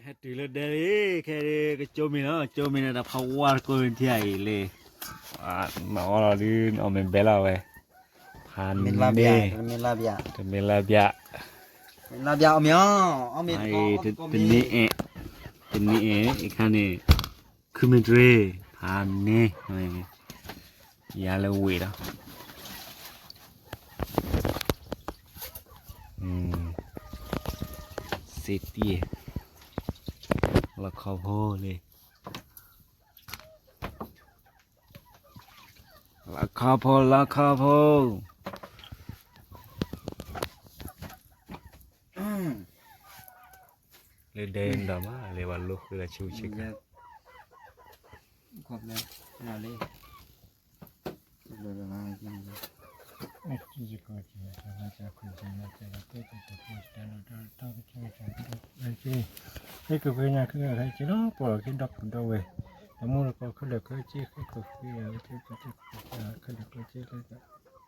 ဟဲတုၤလၢဒဲလံ, ခဲအံၤကကၠိမ့ၤလီၤ, ကၠိမ့ၤန့ၣ် တၢ်ဖးဝါတကိးထံအံၤလံ, နအီလီၤဒုး နအီၣ်မ့ၤဘဲလီၤဝဲ, ဖးန့ၣ်, တမ့ၢ်လၢဘျး, တမ့ၢ်လၢဘျး, တနံၤအဲၣ်, တနံၤအဲၣ်အခါန့ၣ်, ခုမ့ၢ်တရံး, ဖးန့ၣ်, ယၤလၢဝ့ၢ်ဒီး စ့တံၢ်, လီခီဖိလံ, လီခီဖိ လီခီဖိ, လၢဒဲဒီးမး လဲၤဝဲလိဃုလၢဆူဆ့ကၤ ဟဲက့ၤပှၤညါခဲလၢာ်ခဲဆ့လီၤ, ပှၤက့ၤဒီပုၢ်ဒီဝဲၢ်, တမူတကိးခဲလၢာ်ခဲဆ့, ဟဲက့ၤပှၤခဲလၢာ်ခဲဆ့, ခဲလၢာ်ခဲဆ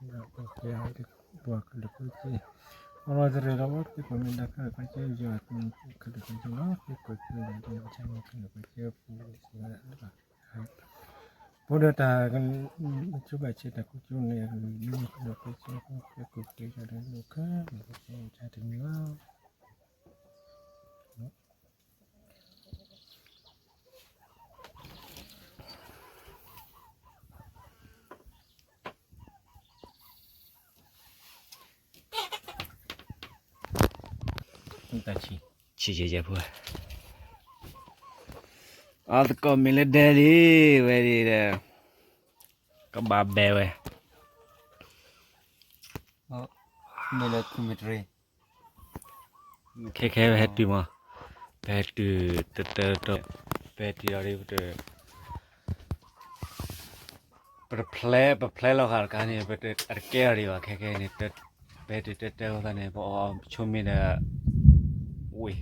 ့, ပှၤခဲလၢာ်ခဲဆ့, အလီၤတရံးလီၤ, ပှၤသ့ၣ်ကိးမ့ၢ်ဒၣ်ခဲလၢာ်ခဲဆ့, ယွၤခဲလၢာ်ခဲဆ့လီၤ, သ့ၣ်ကိးခဲလၢာ်ခဲဆ့, ပှၤခဲလၢာ်ခဲဆ့, ပှၤ ဖိဒီးတၢ် ကဆိဘၣ်ဆဲးတၢ်ကူကၠိန့ၣ် လၢမ့ၢ်ကလၢာ်ကဆဲး ကကူက့ၤယၤဒီးလိာ်ခဲလၢာ်ကဆဲးတမံၤလီၤ. ဆံးယဲၢ်ယဲၢ်ဖိ, အသကိးမ့ၢ်လၢဒဲလံ, ဝဲဒၣ်ဒီး ကဘၣ်ဘဲဝဲ, မ့ၢ်လၢခုမ့ၢ်တရံး, ခဲခဲပဟဲတုၤမး, ပဟဲတုၤတတၢတတီၤ, ပဟဲတုၤဒီး ပတဖျဲ ပဖျဲလီၤဃာ်တခါန့ၣ် ပတကဲအီၤဒံးဘၣ်, ခဲခဲန့ၣ် ပဟဲတုၤတတၢအဃိသတးန့ၣ် ပအီၣ်ဆိမ့ၤဒီး ဝ့ၢ်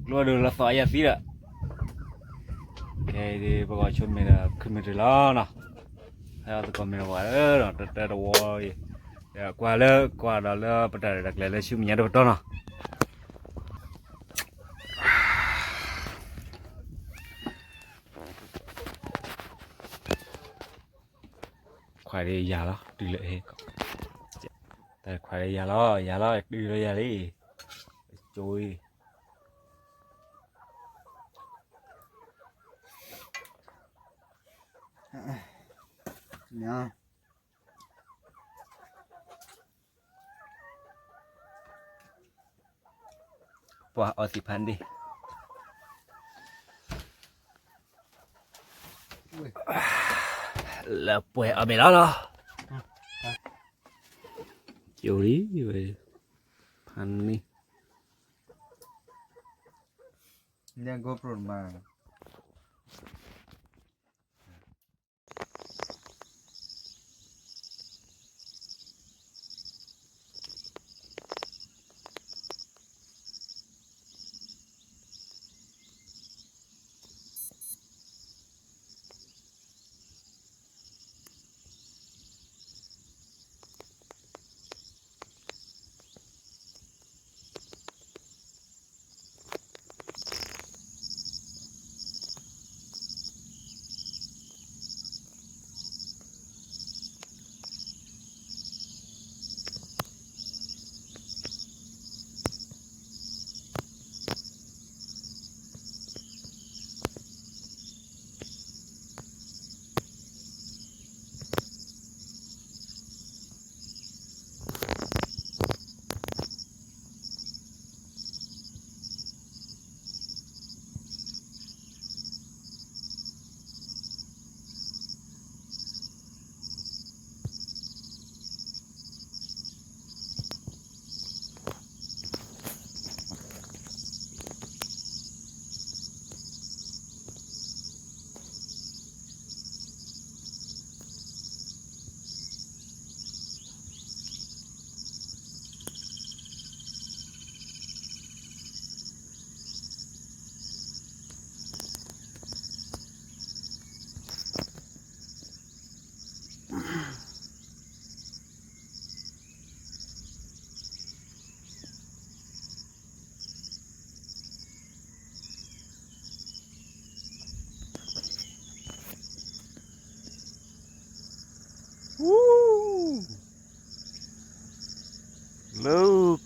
ကျိဒိၣ်လၢသီအယၤသံဒီး ခဲအံၤဒ် ပကအီၣ်ဆိမ့ၤဒီး ခုမ့ၢ်တရံးလီၤနီၤ, ဟဲအီၣ်သကိးမ့ၤဒီးဝဲဒီး တတၢတဝီအံၤ, ကွၢ်လၢ ကွၢ်ဒီးလၢပတၢ်ရဲၣ်တၢ်ကျဲၤလၢဆူမဲာ်ညါတပတီၢ်နီၤ. ခွါဒ်ယၤလီၤ တုၤလၢအံၤ, တၢ်ခွါဒ်ယၤလီၤ ယၤလီၤ တုၤလၢယၤလံ, ကၠိအံၤ ပှၤအီသံးဖးဒ့ၣ် လၢပှဲၤအီၣ်မ့ၤလီၤလီၤ, ယိၤလံဝဲ, ဖးန့ၣ် လၢ GoPro မး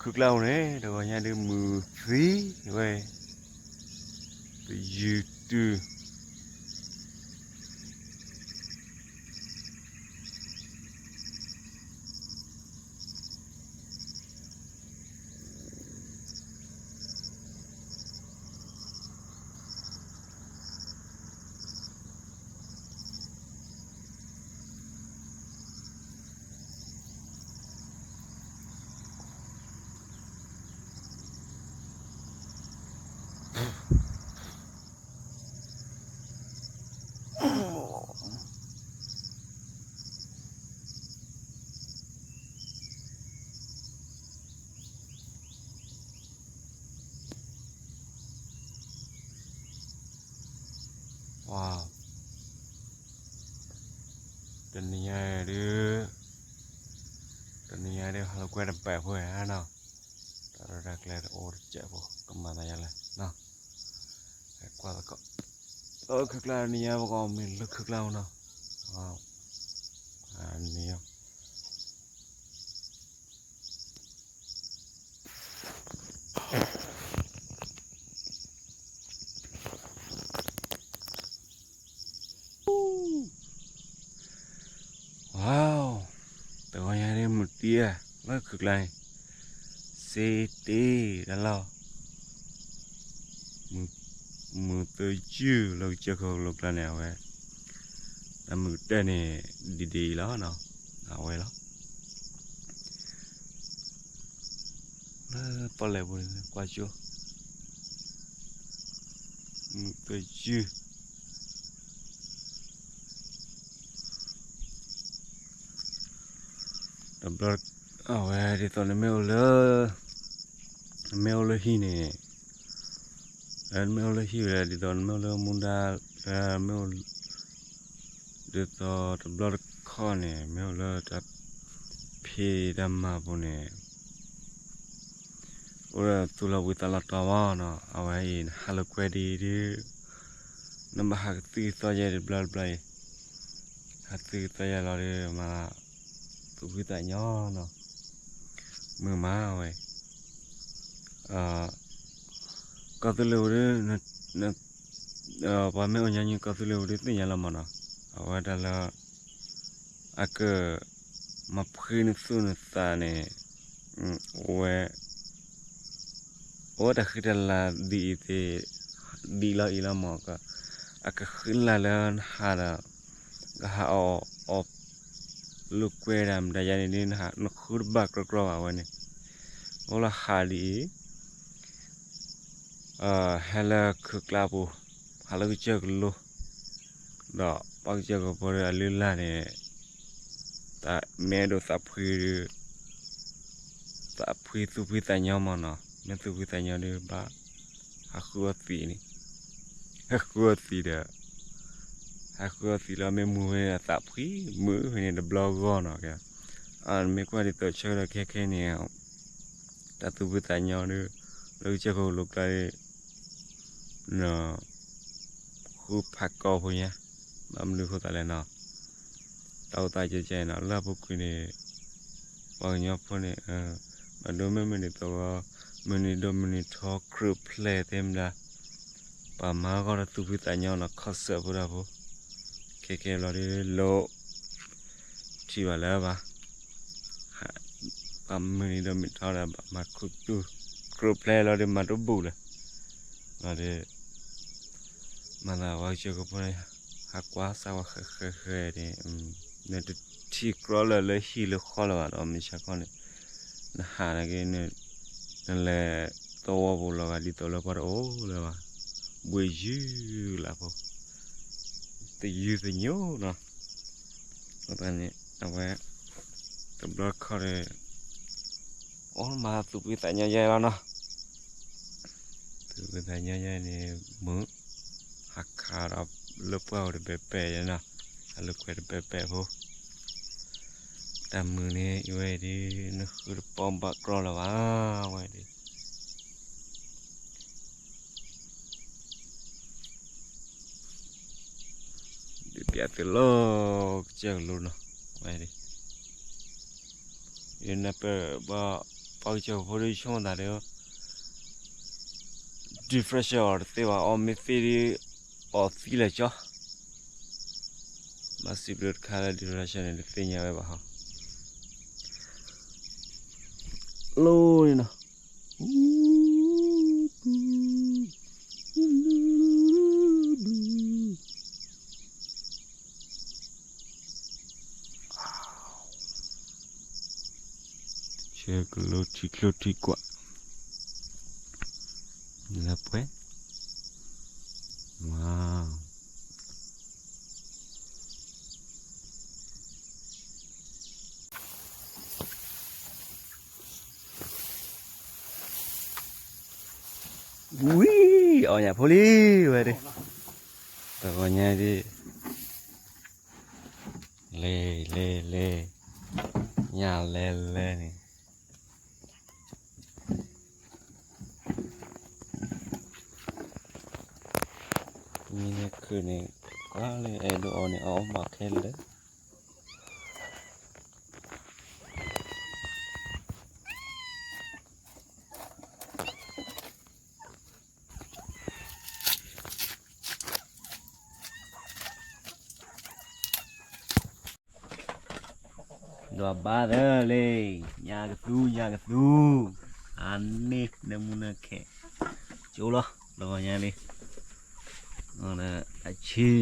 ခုၣ်ကျါအိၣ်န့ၣ် တဂီၤညါဒုးမုၢ်သံဝဲ, ပယူၤတုၤ တနံၤညါဒုး, တနံၤညါဒုး ဟးလိာ်ကွဲတဘဲၣ်ဖိနီၤ, တၢ်ရဲၣ်တၢ်ကျဲၤတအိၣ်တစဲးဖိ ကမၤသးယါလဲၣ်နီၤ, ဟဲကွၢ်သကိး, လၢခုၣ်ကျါတနံၤညါ ပကမ့ၢ်လၢခုၣ်ကျါဖိနီၤ, နံၤ ဝါ, တဂီၤညါဒ်မုၢ်တံၢ်ဧါ, လၢခုၣ်ကျါန့ၣ် စ့တ့တၢ်လီၢ်, မုၢ်သယုၢ်လၢကစၢၢ်ခိၣ်ကလိၤကျါန့ၣ် အဝဲ တၢ်မုၢ်ကတၢၢ်န့ၣ် ဒ်ဒ်အံၤလီၤ, အဝဲလီၤ လၢပီၣ်လဲၣ်ပူၤန့ၣ် ကွၢ်ကၠိ, မုၢ်သယုၢ်, တဘျီ အဝဲဒ်သိးနမ့ၢ်အိၣ်လၢ, နမ့ၢ်အိၣ်လၢဟံၣ်န့ၣ်, နမ့ၢ်အိၣ်လၢဟံၣ်ဝဲ ဒ်သိးနမ့ၢ်အိၣ်လၢမူဒါ, မ့ၢ်အိၣ် ဒ်သိးတဘျီတခီၣ်န့ၣ် မ့ၢ်အိၣ်လၢတၢ်ဖံးတၢ်မၤပူၤန့ၣ် အိၣ်ဒီးသူၣ်လီၤဘှံးသးလီၤတီၤဘၣ်နီၤ, အဝဲအံၤ နဟးလိာ်ကွဲဒ်အံၤဒုး နဘၣ်ဟးကသုၣ်ကသီယဲတဘျီတဘျီအံၤ, ဟးသုၣ်ကသီယဲလီၤဒီး မၤသူၣ်ဖှံသးညီနီၤ, မုာ်မးဝဲ ကီၢ်သူလ့ၤပူၤဒုး, ပှၤမ့ၢ်အိၣ်ညီနုၢ်ကီၢ်သူလ့ၤပူၤဒုးသ့ၣ်ညါလီၤမးနီၤ, အဝဲဒၣ်လၢ အက မၤဖှံနသူၣ်နသးန့ၣ်, ဝဲ အဝဲတၢ်ဃံတၢ်လၤဒ်အံၤသ့ၣ်, ဒ်လီၤအံၤလီၤမး, အကဃံလၤလၢနဟးဒီး ကဟးအီၣ်အီၣ်လိာ်ကွဲဒၣ်မတၤယါန့ၣ်ဒ် နဃုတဘၣ်ကြီကြီဘၣ်ဝဲန့ၣ်, အိၣ်လၢဟးဒ်အံၤ ဟဲလၢခုၣ်ကျါပူၤ, ဟးလၢကစၢၢ်ကလိ, ဒီးပှၤကစၢၢ်ကလိဖိဒီးအလုၢ်အလၢ်န့ၣ်, တၢ်မ့ၢ်အဲၣ်ဒိးသးဖှံဒီး, သးဖှံသူၣ်ဖှံသးညီမးနီၤ, မ့ၢ်သူၣ်ဖှံသးညီဒီးဘၣ် ဟးဃုအီၣ်သံးန့ၣ်, ဟးဃုအီၣ်သံးဒီး, ဟးဃုအီၣ်သံးလီၤ မ့ၢ်မုာ်ဝဲန့ၣ်သးဖှံ, မုာ်ဝဲန့ၣ်တဘျီဂီၢ်နီၤ, မ့ၢ်ကွၢ်ဒ်သိးဆၢကတီၢ်ခဲခဲန့ၣ် တၢ်သူၣ်ဖှံသးညီဒီး လၢကစၢၢ်ခိၣ်ကလိၤကျါဒီး ဃုဖးကီဖိညါ, ဘၣ်မနုၤဃိသးလဲၣ်နီၤ, တၢ်အိၣ်သးကဲကဲနီၤ လၢအပူၤကွံာ်န့ၣ် ပှၤကညီဖိန့ၣ် မၤဒိမ့ၢ်မုၢ်နံၤသီဂီၤ မုၢ်နံၤဒိၣ်မုၢ်နံၤထီ ကြၢးဖျဲးသ့မဒၤ ပှၤမၤဂီၢ်ဒီးသူၣ်ဖှံသးညီနီၤ ခီၣ်စၢၣ်ဖိတၢ်ဖိ ခဲခဲဘျီဒီး လိၣ်ထံၣ်ဘၣ်လၢၤဘၣ် ပှၤမုၢ်နံၤဒိၣ်မုၢ်နံၤထီဒီး ဘၣ်မၤခူသူၣ် ကြၢးဖျဲးလီၤဒီး မၤတဘူၣ်လၢၤ လီၤဒီး မၤသးပှၤကစၢၢ်ခိၣ်ဖိန့ၣ် ဟးကွၢ်စၢ်ဝဲဃဲဃဲဃဲန့ၣ် နတထံၣ်ကြီလၢာ်လၢဟံၣ်လၢဃီလၢၤဘၣ်ဒီး မုၢ်ဆါခီန့ၣ် နဟးနာ်က့ နလဲၤသဝီပူၤလီၤဂာ်ဒ်သိးလၢပှၤတအိၣ်လၢၤဘၣ် ဘှ့ၣ်ယုၢ်လၢ်ဖိ သယုၢ်သညိနီၤ အဃိသတးန့ၣ် အဝဲ တဘျီတခီၣ်ဒီး အိၣ်မၤသူၣ်ဖှံသးညီယဲလီၤနီၤ သူၣ်ဖှံသးညီယဲန့ၣ် မုာ် ဟးခးဒီးလၢပှၢ်အိၣ်တပဲာ်ပဲာ်ယဲနီၤ ဟးလိာ်ကွဲတပဲာ်ပဲာ်ဖိ တၢ်မုာ်န့ၣ် အဝဲဒ် နဃုတပီၢ်ဘၣ်ကြီလၢၤဘၣ် အဝဲဒ် ဒုးပျးသုလီၤကစၢၢ်ကလိနီၤ ဝဲဒ် ယနၢ်ပၢၢ်ဘၣ် ပှၤကစၢၢ်ဖိဒုးဆိကမိၣ်သးဒီး refresh အီၤတသ့ဘၣ်, အီၣ်မ့ၢ်သ့ဒီး အီၣ်သံလၢာ်ကၠီ, ဘၣ်စံးဘျုးတခါလၢ refresh န့ၣ် တသ့ၣ်ညါဝဲဘၣ်ဟီ, လီၤန့ၣ်နီၤ. ဆၢကလိထံချိထံကွၢ်, လၢပှဲၤ, ဝါ ဝံၤ အီၣ်ညၣ်ဖိလံဝဲဒၣ်, တဂီၤညါဒ်, လဲၤ လဲၤ လဲၤ, ညၣ်လဲၤလဲၤန့ၣ်, မ့ၢ်လၢခုၣ်န့ၣ်, ကွၢ်လၢအဲၣ်ဒိးအီၣ်န့ၣ် အီၣ်မးခဲလၢာ် ဒွးဘါသၢလံ, ညၣ်ကသူ ညၣ်ကသူ, အန့ၣ်နမူနခဲ, ကၠိလီၤ တဂီၤညါလံ, အဆံ အီ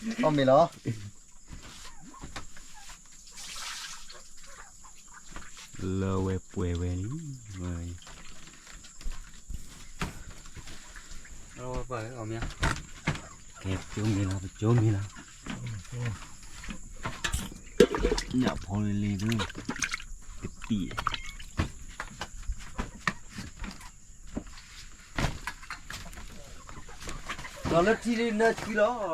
ၣ်မ့ၤလီၤ. လၢဝဲပှဲၤဝဲလံ, ကဲပကၠိမ့ၤလီၤ ပကၠိမ့ၤလီၤ, ညၣ်ဖိလံလံဒု, ကတံၢ် ထီၣ်လၢ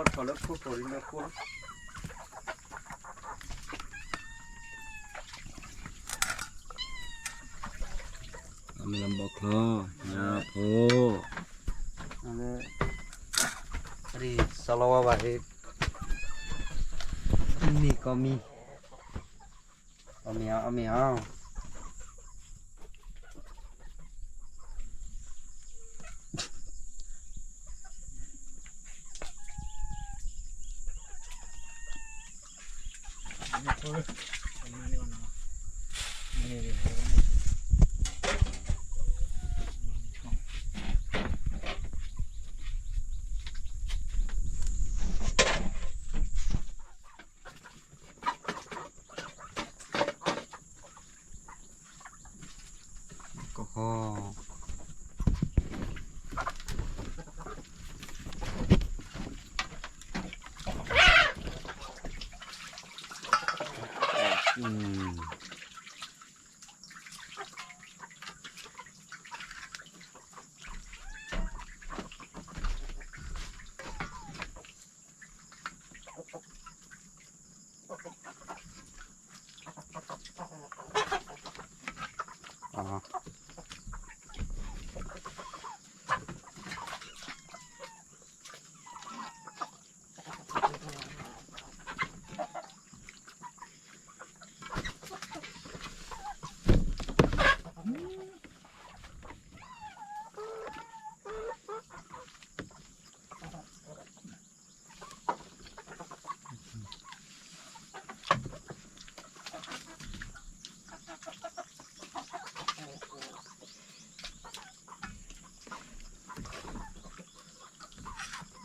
ထံလၢနၢထံလီၤ, ထီၣ်လၢခိၣ်ထီၣ်လၢနၢခိၣ်လီၤ. အမ့ၢ်လၢဘီချီ, ညၣ်ဖိ, အရံၣ်စီၤလီၤဝါဘၣ်ဟ့ၣ်, မံၤကီမံၤ, အီၣ်မ့ၤအီၤ အီၣ်မ့ၤအီၤ. ကီၢ်ဃီ,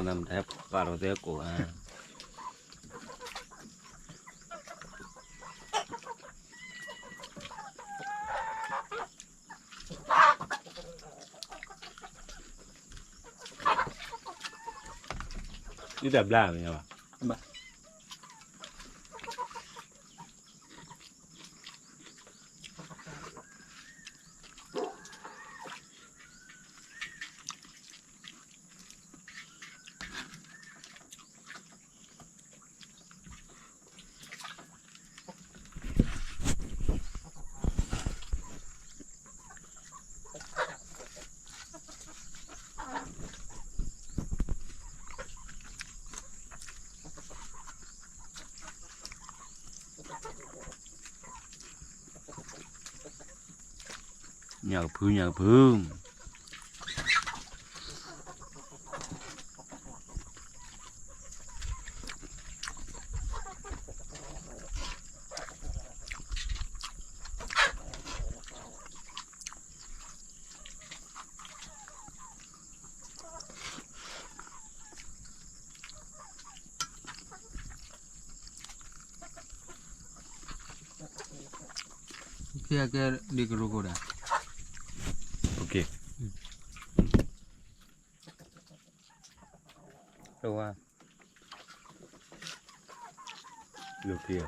နမတၤပှၤဒီးသဲကိးဧါ, ဒ်တၢ်ဘျါမ့ၢ်ဘၣ်. ညၣ်ကဖု ညၣ်ကဖု. ဖဲကဲဒ်ကရူၢ်ခိၣ်ဒၣ်. လၢခံ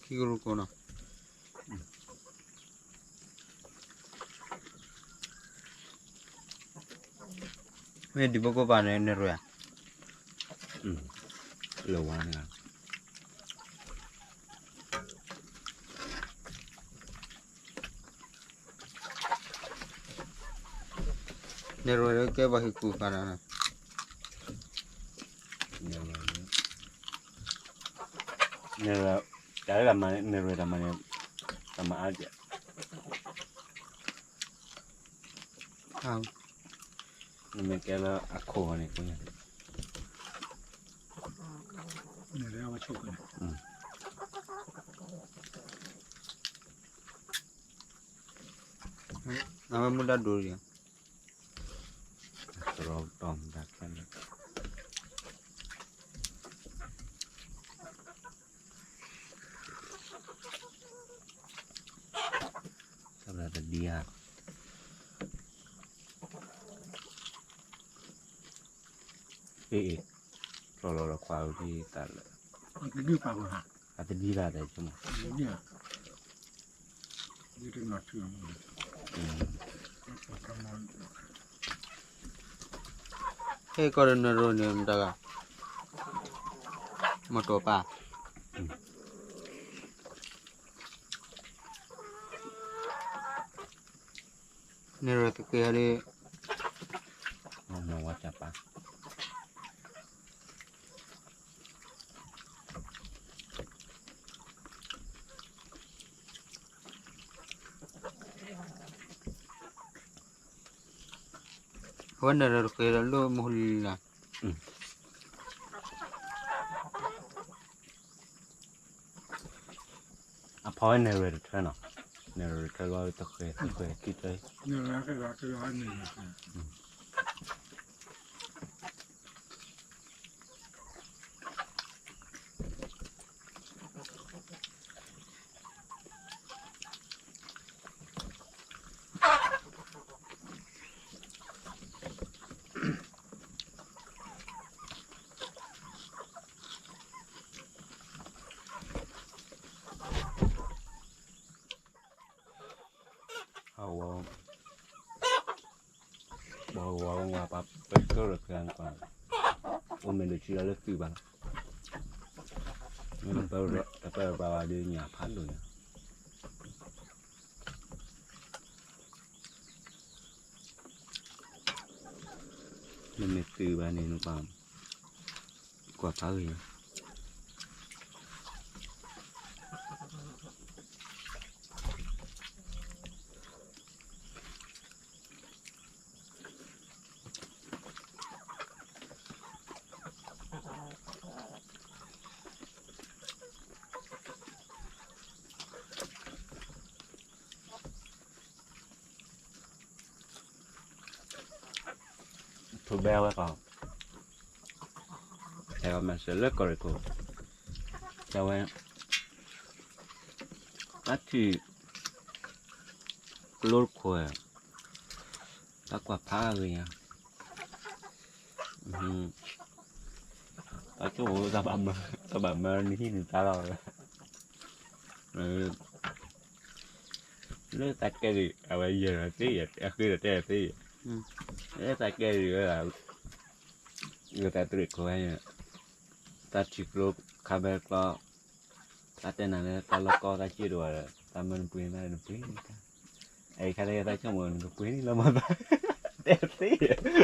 ကရူၢ်ခိၣ်နီၤ. မ့ၢ်ဒံးဘိကိးပာ်န့ၣ် နရဲၣ်ဧါ. လၢဝါန့ၣ် နရဲၣ်ကဲပှၤဟံၣ်ကူၣ်ဃာ်ဒီး နရဲၣ်, တၢ်လၢတၢ်မၤန့ၣ် နရဲၣ်တၢ်မၤန့ၣ် တၢ်မၤအါကဲး, နမ့ၢ်ကဲလၢအခိၣ်ဂီၤန့ၣ် အဝဲမူဒါဒိၣ်ဒံး, တရီတၢ်မတၤခဲလၢာ်, တဒံဧါ, အ့ၣ်အ့ၣ်, လီၤလီၤလီၤခွါဝဲဒ်တၢ်လၢ, အတဒံဘၣ်ဒီးဆိကမိၣ်, ဟဲကီၢ်ဒီး နရဲၣ်န့ၣ် မတၤဂၤ, မတီၢ်ပၢ်, နရဲၣ်သကဲးဒ် အဝဲန့ၣ်ဒီးတဃဲၤဒီးလၢမုၢ်လီၤ, အဖီဝဲန့ၣ်ရဲၣ်တထၢနီၤ, န့ၣ်ရဲၣ်တထၢလီၤတဃဲၤတဃဲၤခံတၢ်, အဝဲ ပှၤဝဲဝဲပှၤပၢဆှၢလီၤကျါန့ၣ်, အိၣ်မ့ၢ်ဒိးဆံလီၤလၢသုးဘၣ်, တပၢၢ်ပှၤဝဲဒ်ညၣ်ဖးဒိၣ်ညါ, မ့မ့ၢ်သုးဘၣ်န့ၣ် နပှၤ ကွၢ်ဖးဂ့ၤ ထိၣ်ဘဲဝဲကီး, တဲဝဲမၤစၢၤလၢကီၢ်ရ့ၣ်ခိၣ်, တဲဝဲ, တၢ်ထံၣ်, ကျိတခိၣ်, တၢ်ကွၢ်ဖးဂ့ၤညါ, တၢ်ကၠိၣ်, တၢ်ဘၣ်မၢနဟံၣ်နတၢ်လီၤ, လၢတၢ်ကဲဒံး အဝဲယဲၢ်ဒီးသ့, အဃ့ဒီးတဲသ့, လၢတၢ်ကဲဒံးဝဲဒၣ်, တၢ်တရံးကျိၤဝဲ, တၢ်ထံၣ်ကျိခါဘဲကျီ, တၢ်တဲနၤလၢတၢ်လီၢ်ကီတၢ်စံၣ်တအိၣ်ဒီး တၢ်မၢနပှ့ၤနၤနပှ့ၤ, အအံၤခါလၢယတၢ်ဆိကမိၣ်နကပှ့ၤန့ၣ်လီၤမၤသး, တဲသ့ န့ၣ်ဒီးလီၤလံ,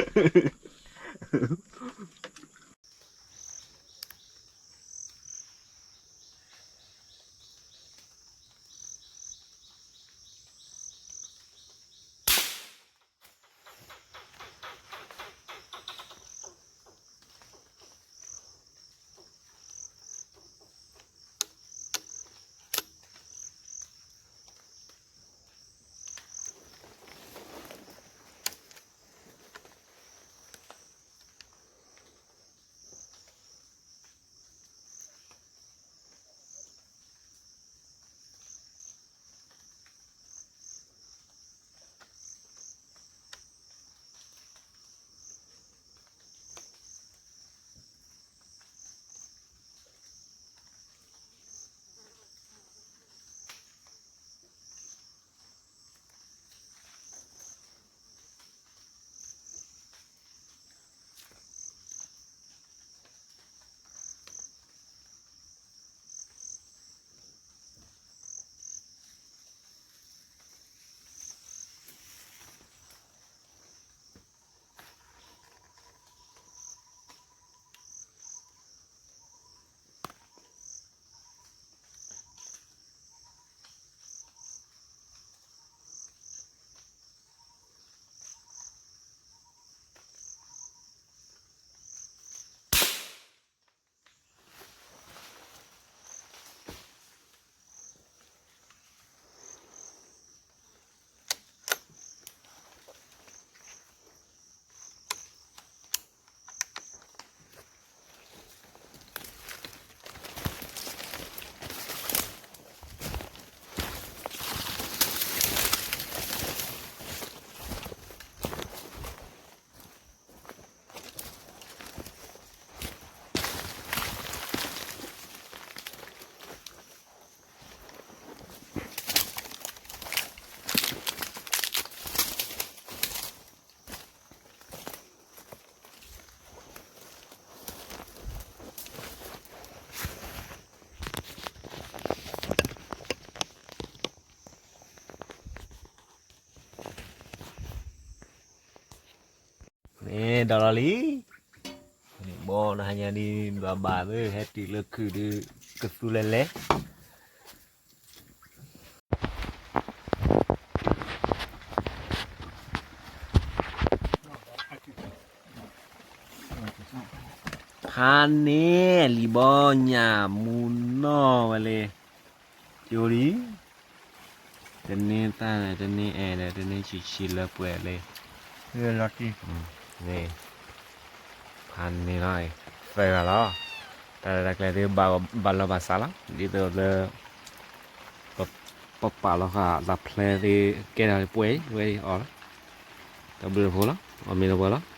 ဘီနဟါညါဒ်ဘၣ်ဘၣ်သ့ၣ် ဟဲတုၤလၢခုၣ်ဒုး ကသူလဲၤလဲၤ ဖါန့ၢ်လံာ်ဘီညၣ်မူနီၢ်ဝဲလံ, ယိလံ, တန့ၢ်တၢ်န့ၣ် တန့ၢ်အဲၣ်ဒီး တန့ၢ်ဆံးဆံးလၢပှဲၤလံ, လီၤတံၢ်, ဖါန့ၢ်လီၤ, သၢဂၤလီၤ, တၢ်ရဲၣ်တၢ်ကျဲၤသ့ၣ် ဘၣ်လီၤဘၣ်စးလီၤ, ဒ်သိးလၢ ပပာ်လီၤဃာ်တၢ်ဖျဲသ့ၣ် ကဲထီၣ်ပှဲၤအံၤ ဝဲအံၤအီၣ်လီၤ, တၢ်ဘျုးဖိလီၤ, အီၣ်မ့ၤလၢပှဲၤလီၤ.